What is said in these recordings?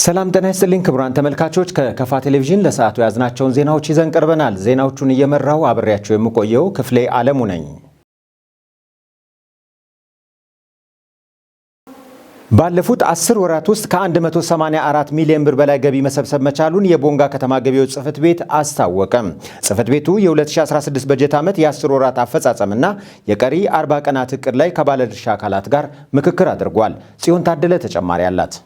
ሰላም ጤና ይስጥልኝ ክቡራን ተመልካቾች፣ ከከፋ ቴሌቪዥን ለሰዓቱ የያዝናቸውን ዜናዎች ይዘን ቀርበናል። ዜናዎቹን እየመራው አብሬያቸው የምቆየው ክፍሌ አለሙ ነኝ። ባለፉት 10 ወራት ውስጥ ከ184 ሚሊዮን ብር በላይ ገቢ መሰብሰብ መቻሉን የቦንጋ ከተማ ገቢዎች ጽሕፈት ቤት አስታወቀ። ጽሕፈት ቤቱ የ2016 በጀት ዓመት የ10 ወራት አፈጻጸምና የቀሪ 40 ቀናት እቅድ ላይ ከባለድርሻ አካላት ጋር ምክክር አድርጓል። ጽዮን ታደለ ተጨማሪ አላት።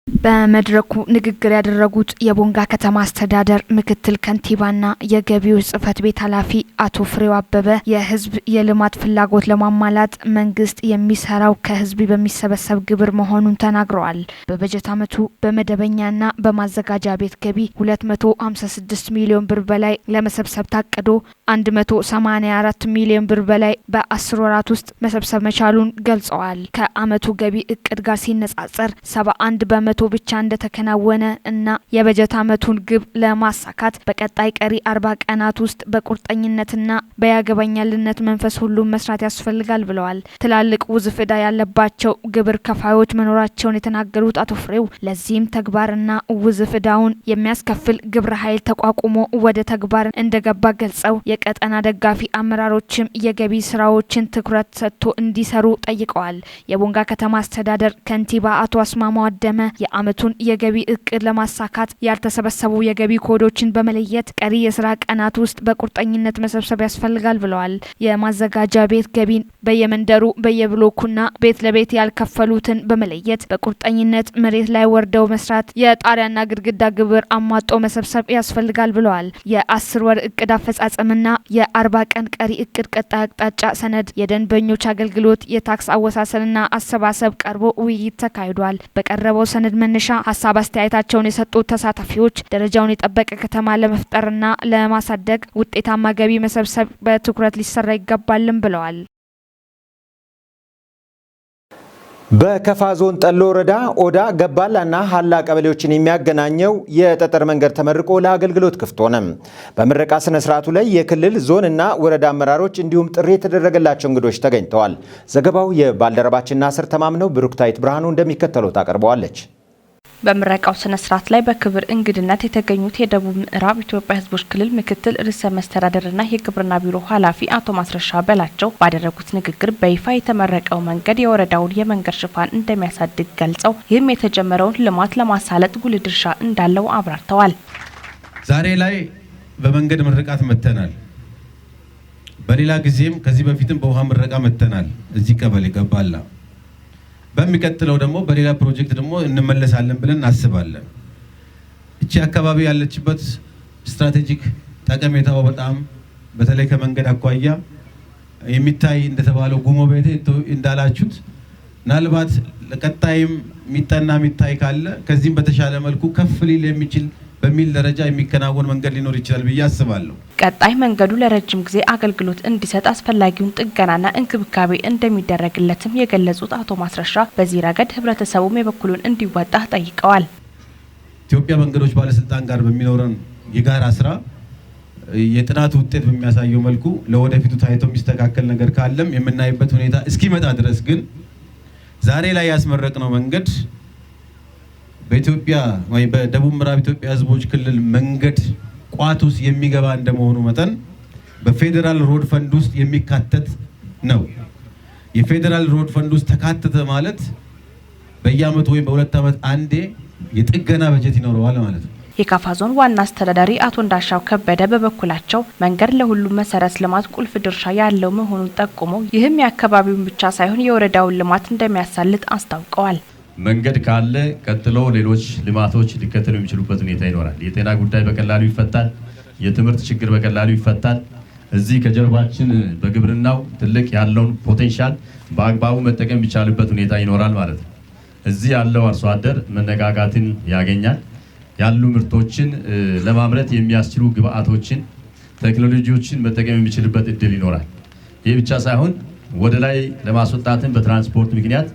በመድረኩ ንግግር ያደረጉት የቦንጋ ከተማ አስተዳደር ምክትል ከንቲባና የገቢዎች ጽሕፈት ቤት ኃላፊ አቶ ፍሬው አበበ የሕዝብ የልማት ፍላጎት ለማሟላት መንግስት የሚሰራው ከሕዝብ በሚሰበሰብ ግብር መሆኑን ተናግረዋል። በበጀት ዓመቱ በመደበኛና በማዘጋጃ ቤት ገቢ 256 ሚሊዮን ብር በላይ ለመሰብሰብ ታቅዶ 184 ሚሊዮን ብር በላይ በ10 ወራት ውስጥ መሰብሰብ መቻሉን ገልጸዋል። ከዓመቱ ገቢ እቅድ ጋር ሲነጻጸር 71% ብቻ እንደተከናወነ እና የበጀት ዓመቱን ግብ ለማሳካት በቀጣይ ቀሪ 40 ቀናት ውስጥ በቁርጠኝነትና በያገባኛልነት መንፈስ ሁሉም መስራት ያስፈልጋል ብለዋል። ትላልቅ ውዝፍ ዕዳ ያለባቸው ግብር ከፋዮች መኖራቸውን የተናገሩት አቶ ፍሬው ለዚህም ተግባርና ውዝፍ ዕዳውን የሚያስከፍል ግብረ ኃይል ተቋቁሞ ወደ ተግባር እንደገባ ገልጸው የቀጠና ደጋፊ አመራሮችም የገቢ ስራዎችን ትኩረት ሰጥቶ እንዲሰሩ ጠይቀዋል። የቦንጋ ከተማ አስተዳደር ከንቲባ አቶ አስማማው አደመ የዓመቱን የገቢ እቅድ ለማሳካት ያልተሰበሰቡ የገቢ ኮዶችን በመለየት ቀሪ የስራ ቀናት ውስጥ በቁርጠኝነት መሰብሰብ ያስፈልጋል ብለዋል። የማዘጋጃ ቤት ገቢን በየመንደሩ በየብሎኩና ቤት ለቤት ያልከፈሉትን በመለየት በቁርጠኝነት መሬት ላይ ወርደው መስራት፣ የጣሪያና ግድግዳ ግብር አሟጦ መሰብሰብ ያስፈልጋል ብለዋል። የ10 ወር እቅድ አፈጻጸምና የ40 ቀን ቀሪ እቅድ ቀጣይ አቅጣጫ ሰነድ፣ የደንበኞች አገልግሎት፣ የታክስ አወሳሰንና አሰባሰብ ቀርቦ ውይይት ተካሂዷል። በቀረበው ሰነድ መነሻ ሀሳብ አስተያየታቸውን የሰጡት ተሳታፊዎች ደረጃውን የጠበቀ ከተማ ለመፍጠርና ለማሳደግ ውጤታማ ገቢ መሰብሰብ በትኩረት ሊሰራ ይገባልም ብለዋል። በከፋ ዞን ጠሎ ወረዳ ኦዳ ገባላና ሀላ ቀበሌዎችን የሚያገናኘው የጠጠር መንገድ ተመርቆ ለአገልግሎት ክፍት ሆነ። በምረቃ ስነ ስርዓቱ ላይ የክልል ዞንና ወረዳ አመራሮች እንዲሁም ጥሪ የተደረገላቸው እንግዶች ተገኝተዋል። ዘገባው የባልደረባችን ናስር ተማምነው፣ ብሩክታዊት ብርሃኑ እንደሚከተለው ታቀርበዋለች። በምረቃው ስነ ስርዓት ላይ በክብር እንግድነት የተገኙት የደቡብ ምዕራብ ኢትዮጵያ ሕዝቦች ክልል ምክትል ርዕሰ መስተዳድርና የግብርና ቢሮ ኃላፊ አቶ ማስረሻ በላቸው ባደረጉት ንግግር በይፋ የተመረቀው መንገድ የወረዳውን የመንገድ ሽፋን እንደሚያሳድግ ገልጸው ይህም የተጀመረውን ልማት ለማሳለጥ ጉልህ ድርሻ እንዳለው አብራርተዋል። ዛሬ ላይ በመንገድ ምርቃት መጥተናል። በሌላ ጊዜም ከዚህ በፊትም በውሃ ምረቃ መጥተናል። እዚህ ቀበሌ ገባላ በሚቀጥለው ደግሞ በሌላ ፕሮጀክት ደግሞ እንመለሳለን ብለን እናስባለን። እቺ አካባቢ ያለችበት strategic ጠቀሜታው በጣም በተለይ ከመንገድ አኳያ የሚታይ እንደተባለው ጉሞ ቤቴ እንዳላችሁት ምናልባት ለቀጣይም የሚጠና የሚታይ ካለ ከዚህም በተሻለ መልኩ ከፍ ሊል የሚችል በሚል ደረጃ የሚከናወን መንገድ ሊኖር ይችላል ብዬ አስባለሁ። ቀጣይ መንገዱ ለረጅም ጊዜ አገልግሎት እንዲሰጥ አስፈላጊውን ጥገናና እንክብካቤ እንደሚደረግለትም የገለጹት አቶ ማስረሻ በዚህ ረገድ ህብረተሰቡም የበኩሉን እንዲወጣ ጠይቀዋል። ኢትዮጵያ መንገዶች ባለስልጣን ጋር በሚኖረን የጋራ ስራ የጥናቱ ውጤት በሚያሳየው መልኩ ለወደፊቱ ታይቶ የሚስተካከል ነገር ካለም የምናይበት ሁኔታ እስኪመጣ ድረስ ግን ዛሬ ላይ ያስመረቅነው መንገድ በኢትዮጵያ ወይ በደቡብ ምዕራብ ኢትዮጵያ ህዝቦች ክልል መንገድ ቋት ውስጥ የሚገባ እንደመሆኑ መጠን በ federal road fund ውስጥ የሚካተት ነው። የ federal road fund ውስጥ ተካተተ ማለት በየአመቱ ወይም በ2 ዓመት አንዴ የጥገና በጀት ይኖረዋል ማለት ነው። የካፋ ዞን ዋና አስተዳዳሪ አቶ እንዳሻው ከበደ በበኩላቸው መንገድ ለሁሉም መሰረተ ልማት ቁልፍ ድርሻ ያለው መሆኑን ጠቁመው ይህም የአካባቢውን ብቻ ሳይሆን የወረዳውን ልማት እንደሚያሳልጥ አስታውቀዋል። መንገድ ካለ ቀጥሎ ሌሎች ልማቶች ሊከተሉ የሚችሉበት ሁኔታ ይኖራል። የጤና ጉዳይ በቀላሉ ይፈታል። የትምህርት ችግር በቀላሉ ይፈታል። እዚህ ከጀርባችን በግብርናው ትልቅ ያለውን potential በአግባቡ መጠቀም የሚቻልበት ሁኔታ ይኖራል ማለት ነው። እዚህ ያለው አርሶ አደር መነቃቃትን ያገኛል። ያሉ ምርቶችን ለማምረት የሚያስችሉ ግብአቶችን፣ ቴክኖሎጂዎችን መጠቀም የሚችልበት እድል ይኖራል። ይህ ብቻ ሳይሆን ወደ ላይ ለማስወጣትን በትራንስፖርት ምክንያት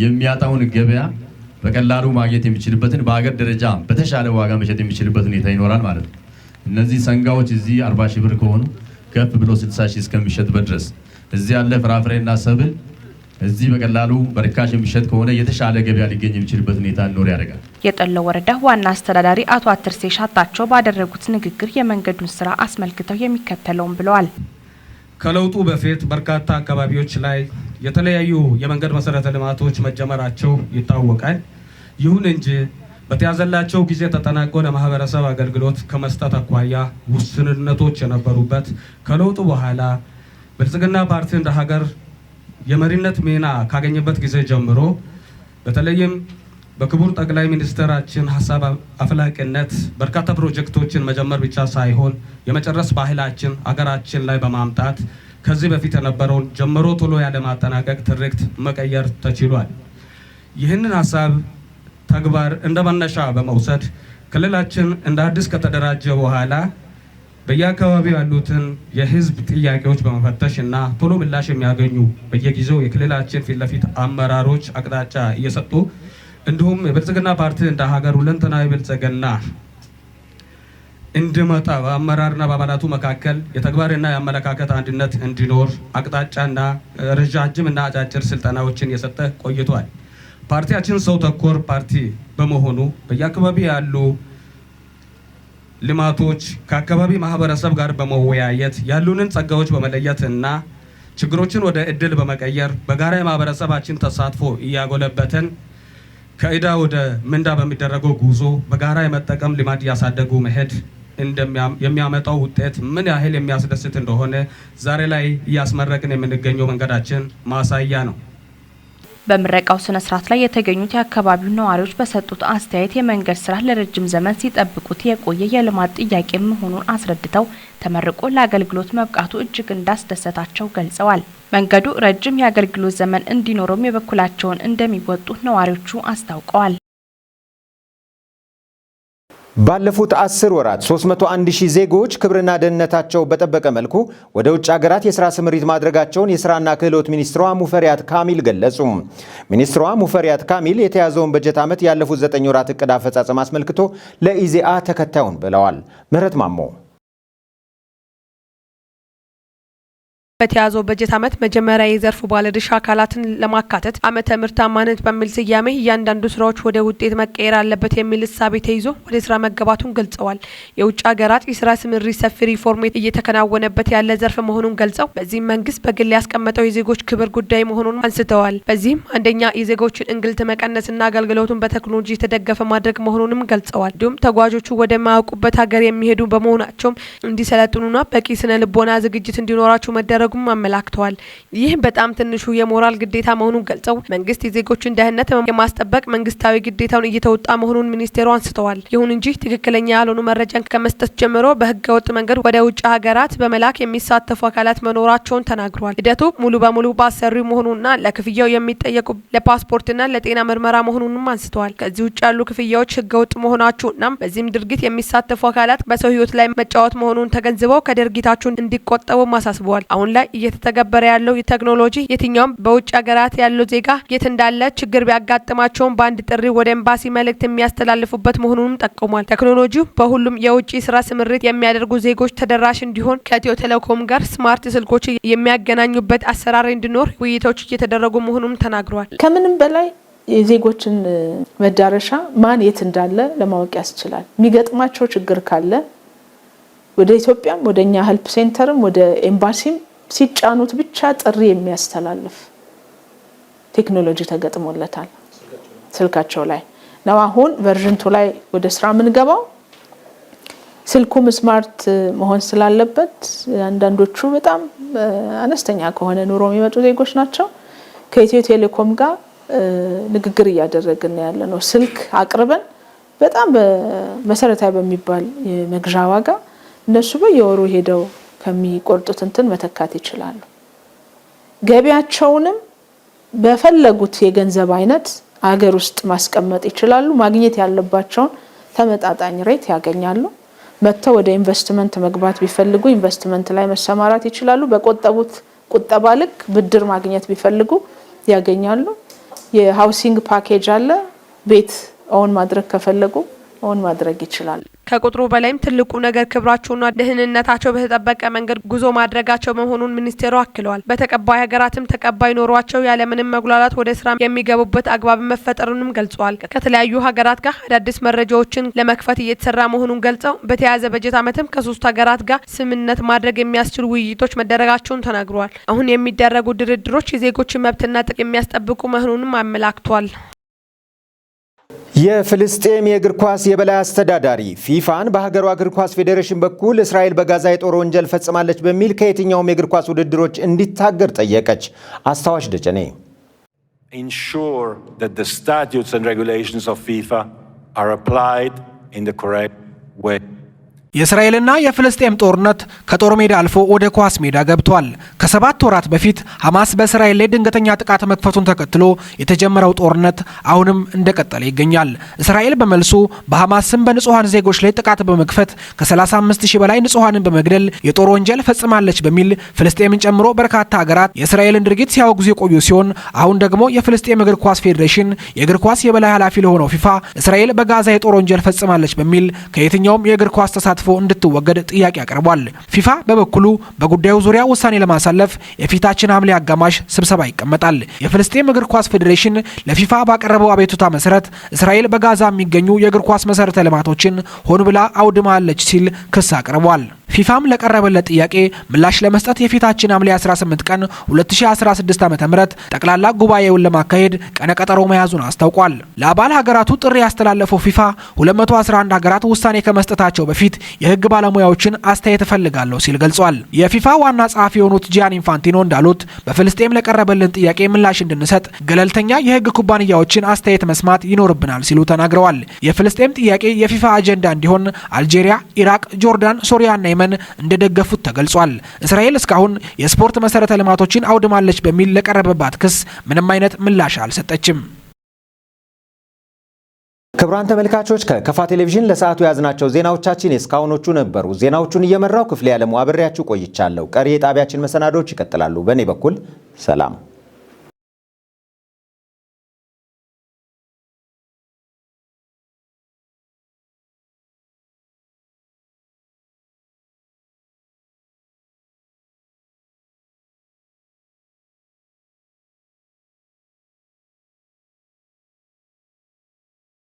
የሚያጣውን ገበያ በቀላሉ ማግኘት የሚችልበትን በሀገር ደረጃ በተሻለ ዋጋ መሸጥ የሚችልበት ሁኔታ ይኖራል ማለት ነው። እነዚህ ሰንጋዎች እዚህ 40 ሺህ ብር ከሆኑ ከፍ ብሎ 60 ሺህ እስከሚሸጥበት ድረስ እዚህ ያለ ፍራፍሬና ሰብል እዚህ በቀላሉ በርካሽ የሚሸጥ ከሆነ የተሻለ ገበያ ሊገኝ የሚችልበት ሁኔታ እንዲኖር ያደርጋል። የጠሎ ወረዳ ዋና አስተዳዳሪ አቶ አትርሴ ሻታቸው ባደረጉት ንግግር የመንገዱን ስራ አስመልክተው የሚከተለውን ብለዋል። ከለውጡ በፊት በርካታ አካባቢዎች ላይ የተለያዩ የመንገድ መሰረተ ልማቶች መጀመራቸው ይታወቃል። ይሁን እንጂ በተያዘላቸው ጊዜ ተጠናቆ ለማህበረሰብ አገልግሎት ከመስጠት አኳያ ውስንነቶች የነበሩበት፣ ከለውጡ በኋላ ብልጽግና ፓርቲ እንደ ሀገር የመሪነት ሚና ካገኘበት ጊዜ ጀምሮ፣ በተለይም በክቡር ጠቅላይ ሚኒስትራችን ሀሳብ አፍላቂነት በርካታ ፕሮጀክቶችን መጀመር ብቻ ሳይሆን የመጨረስ ባህላችን አገራችን ላይ በማምጣት ከዚህ በፊት የነበረውን ጀምሮ ቶሎ ያለማጠናቀቅ ትርክት መቀየር ተችሏል። ይህንን ሀሳብ ተግባር እንደ መነሻ በመውሰድ ክልላችን እንደ አዲስ ከተደራጀ በኋላ በየአካባቢው ያሉትን የህዝብ ጥያቄዎች በመፈተሽ እና ቶሎ ምላሽ የሚያገኙ በየጊዜው የክልላችን ፊት ለፊት አመራሮች አቅጣጫ እየሰጡ፣ እንዲሁም የብልጽግና ፓርቲ እንደ ሀገር ሁለንተናዊ ብልጽግና እንዲመጣ በአመራርና በአባላቱ መካከል የተግባርና የአመለካከት አንድነት እንዲኖር አቅጣጫና ረዣጅም እና አጫጭር ስልጠናዎችን እየሰጠ ቆይቷል። ፓርቲያችን ሰው ተኮር ፓርቲ በመሆኑ በየአካባቢ ያሉ ልማቶች ከአካባቢ ማህበረሰብ ጋር በመወያየት፣ ያሉንን ጸጋዎች በመለየት እና ችግሮችን ወደ እድል በመቀየር በጋራ የማህበረሰባችን ተሳትፎ እያጎለበትን ከዕዳ ወደ ምንዳ በሚደረገው ጉዞ በጋራ የመጠቀም ልማድ እያሳደጉ መሄድ የሚያመጣው ውጤት ምን ያህል የሚያስደስት እንደሆነ ዛሬ ላይ እያስመረቅን የምንገኘው መንገዳችን ማሳያ ነው። በምረቃው ስነ ስርዓት ላይ የተገኙት የአካባቢው ነዋሪዎች በሰጡት አስተያየት የመንገድ ስራ ለረጅም ዘመን ሲጠብቁት የቆየ የልማት ጥያቄ መሆኑን አስረድተው ተመርቆ ለአገልግሎት መብቃቱ እጅግ እንዳስደሰታቸው ገልጸዋል። መንገዱ ረጅም የአገልግሎት ዘመን እንዲኖረውም የበኩላቸውን እንደሚወጡ ነዋሪዎቹ አስታውቀዋል። ባለፉት 10 ወራት 301 ሺህ ዜጎች ክብርና ደህንነታቸው በጠበቀ መልኩ ወደ ውጭ ሀገራት የስራ ስምሪት ማድረጋቸውን የስራና ክህሎት ሚኒስትሯ ሙፈሪያት ካሚል ገለጹ። ሚኒስትሯ ሙፈሪያት ካሚል የተያዘውን በጀት ዓመት ያለፉት 9 ወራት እቅድ አፈጻጸም አስመልክቶ ለኢዜአ ተከታዩን ብለዋል። ምህረት ማሞ። በተያዘው በጀት ዓመት መጀመሪያ የዘርፉ ባለድርሻ አካላትን ለማካተት ዓመተ ምርታማነት በሚል ስያሜ እያንዳንዱ ስራዎች ወደ ውጤት መቀየር አለበት የሚል እሳቤ ተይዞ ወደ ስራ መገባቱን ገልጸዋል። የውጭ ሀገራት የስራ ስምሪት ሰፊ ሪፎርም እየተከናወነበት ያለ ዘርፍ መሆኑን ገልጸው በዚህም መንግስት በግል ያስቀመጠው የዜጎች ክብር ጉዳይ መሆኑን አንስተዋል። በዚህም አንደኛ የዜጎችን እንግልት መቀነስና አገልግሎቱን በቴክኖሎጂ የተደገፈ ማድረግ መሆኑንም ገልጸዋል። እንዲሁም ተጓዦቹ ወደማያውቁበት ሀገር የሚሄዱ በመሆናቸውም እንዲሰለጥኑና በቂ ስነ ልቦና ዝግጅት እንዲኖራቸው መደረጉም አመላክተዋል። ይህ በጣም ትንሹ የሞራል ግዴታ መሆኑን ገልጸው መንግስት የዜጎችን ደህንነት የማስጠበቅ መንግስታዊ ግዴታውን እየተወጣ መሆኑን ሚኒስቴሩ አንስተዋል። ይሁን እንጂ ትክክለኛ ያልሆኑ መረጃን ከመስጠት ጀምሮ በህገወጥ መንገድ ወደ ውጭ ሀገራት በመላክ የሚሳተፉ አካላት መኖራቸውን ተናግረዋል። ሂደቱ ሙሉ በሙሉ በአሰሪው መሆኑና ለክፍያው የሚጠየቁ ለፓስፖርትና ለጤና ምርመራ መሆኑንም አንስተዋል። ከዚህ ውጭ ያሉ ክፍያዎች ህገወጥ መሆናቸውና በዚህም ድርጊት የሚሳተፉ አካላት በሰው ህይወት ላይ መጫወት መሆኑን ተገንዝበው ከድርጊታቸው እንዲቆጠቡም አሳስበዋል። አሁን ላይ እየተተገበረ ያለው ቴክኖሎጂ የትኛውም በውጭ ሀገራት ያለው ዜጋ የት እንዳለ ችግር ቢያጋጥማቸውም በአንድ ጥሪ ወደ ኤምባሲ መልእክት የሚያስተላልፉበት መሆኑንም ጠቁሟል። ቴክኖሎጂው በሁሉም የውጭ ስራ ስምሪት የሚያደርጉ ዜጎች ተደራሽ እንዲሆን ከኢትዮ ቴሌኮም ጋር ስማርት ስልኮች የሚያገናኙበት አሰራር እንዲኖር ውይይቶች እየተደረጉ መሆኑንም ተናግሯል። ከምንም በላይ የዜጎችን መዳረሻ ማን የት እንዳለ ለማወቅ ያስችላል። የሚገጥማቸው ችግር ካለ ወደ ኢትዮጵያም ወደ እኛ help center ም ወደ ኤምባሲም ሲጫኑት ብቻ ጥሪ የሚያስተላልፍ ቴክኖሎጂ ተገጥሞለታል ስልካቸው ላይ ነው። አሁን version 2 ላይ ወደ ስራ የምንገባው ስልኩም smart መሆን ስላለበት አንዳንዶቹ በጣም አነስተኛ ከሆነ ኑሮ የሚመጡ ዜጎች ናቸው። ከኢትዮ ቴሌኮም ጋር ንግግር እያደረግን ያለ ነው። ስልክ አቅርበን በጣም መሰረታዊ በሚባል የመግዣ ዋጋ እነሱ በየወሩ ሄደው ከሚቆርጡት እንትን መተካት ይችላሉ። ገቢያቸውንም በፈለጉት የገንዘብ አይነት አገር ውስጥ ማስቀመጥ ይችላሉ። ማግኘት ያለባቸውን ተመጣጣኝ rate ያገኛሉ። መጥተው ወደ ኢንቨስትመንት መግባት ቢፈልጉ ኢንቨስትመንት ላይ መሰማራት ይችላሉ። በቆጠቡት ቁጠባ ልክ ብድር ማግኘት ቢፈልጉ ያገኛሉ። የ housing package አለ። ቤት own ማድረግ ከፈለጉ On ማድረግ ይችላል። ከቁጥሩ በላይም ትልቁ ነገር ክብራቸውና ደህንነታቸው በተጠበቀ መንገድ ጉዞ ማድረጋቸው መሆኑን ሚኒስቴሩ አክለዋል። በተቀባይ ሀገራትም ተቀባይ ኖሯቸው ያለምንም መጉላላት ወደ ስራ የሚገቡበት አግባብ መፈጠሩንም ገልጸዋል። ከተለያዩ ሀገራት ጋር አዳዲስ መረጃዎችን ለመክፈት እየተሰራ መሆኑን ገልጸው፣ በተያዘ በጀት ዓመትም ከሶስት ሀገራት ጋር ስምምነት ማድረግ የሚያስችሉ ውይይቶች መደረጋቸውን ተናግረዋል። አሁን የሚደረጉ ድርድሮች የዜጎችን መብትና ጥቅም የሚያስጠብቁ መሆኑንም አመላክቷል። የፍልስጤም የእግር ኳስ የበላይ አስተዳዳሪ ፊፋን በሀገሯ እግር ኳስ ፌዴሬሽን በኩል እስራኤል በጋዛ የጦር ወንጀል ፈጽማለች በሚል ከየትኛውም የእግር ኳስ ውድድሮች እንዲታገድ ጠየቀች። አስታዋሽ ደጀኔ። Ensure that the statutes and regulations of FIFA are applied in the correct way. የእስራኤልና የፍልስጤም ጦርነት ከጦር ሜዳ አልፎ ወደ ኳስ ሜዳ ገብቷል። ከ7 ወራት በፊት ሐማስ በእስራኤል ላይ ድንገተኛ ጥቃት መክፈቱን ተከትሎ የተጀመረው ጦርነት አሁንም እንደቀጠለ ይገኛል። እስራኤል በመልሱ በሐማስ ስም በንጹሐን ዜጎች ላይ ጥቃት በመክፈት ከ35 ሺህ በላይ ንጹሐንን በመግደል የጦር ወንጀል ፈጽማለች በሚል ፍልስጤምን ጨምሮ በርካታ ሀገራት የእስራኤልን ድርጊት ሲያወግዙ የቆዩ ሲሆን፣ አሁን ደግሞ የፍልስጤም እግር ኳስ ፌዴሬሽን የእግር ኳስ የበላይ ኃላፊ ለሆነው ፊፋ እስራኤል በጋዛ የጦር ወንጀል ፈጽማለች በሚል ከየትኛውም የእግር ኳስ ተሳትፎ እንድትወገድ ጥያቄ አቅርቧል። ፊፋ በበኩሉ በጉዳዩ ዙሪያ ውሳኔ ለማሳለፍ የፊታችን ሐምሌ አጋማሽ ስብሰባ ይቀመጣል። የፍልስጤም እግር ኳስ ፌዴሬሽን ለፊፋ ባቀረበው አቤቱታ መሰረት እስራኤል በጋዛ የሚገኙ የእግር ኳስ መሰረተ ልማቶችን ሆን ብላ አውድማለች ሲል ክስ አቅርቧል። ፊፋም ለቀረበለት ጥያቄ ምላሽ ለመስጠት የፊታችን ሐምሌ 18 ቀን 2016 ዓ.ም ጠቅላላ ጉባኤውን ለማካሄድ ቀነ ቀጠሮ መያዙን አስታውቋል። ለአባል ሀገራቱ ጥሪ ያስተላለፈው ፊፋ 211 ሀገራት ውሳኔ ከመስጠታቸው በፊት የሕግ ባለሙያዎችን አስተያየት እፈልጋለሁ ሲል ገልጿል። የፊፋ ዋና ጸሐፊ የሆኑት ጂያን ኢንፋንቲኖ እንዳሉት፣ በፍልስጤም ለቀረበልን ጥያቄ ምላሽ እንድንሰጥ ገለልተኛ የሕግ ኩባንያዎችን አስተያየት መስማት ይኖርብናል ሲሉ ተናግረዋል። የፍልስጤም ጥያቄ የፊፋ አጀንዳ እንዲሆን አልጄሪያ፣ ኢራቅ፣ ጆርዳን፣ ሶሪያና የመን እንደደገፉት ተገልጿል። እስራኤል እስካሁን የስፖርት መሰረተ ልማቶችን አውድማለች በሚል ለቀረበባት ክስ ምንም አይነት ምላሽ አልሰጠችም። ክቡራን ተመልካቾች፣ ከከፋ ቴሌቪዥን ለሰዓቱ የያዝናቸው ዜናዎቻችን የእስካሁኖቹ ነበሩ። ዜናዎቹን እየመራው ክፍሌ ያለሙ አብሬያችሁ ቆይቻለሁ። ቀሪ የጣቢያችን መሰናዶዎች ይቀጥላሉ። በእኔ በኩል ሰላም።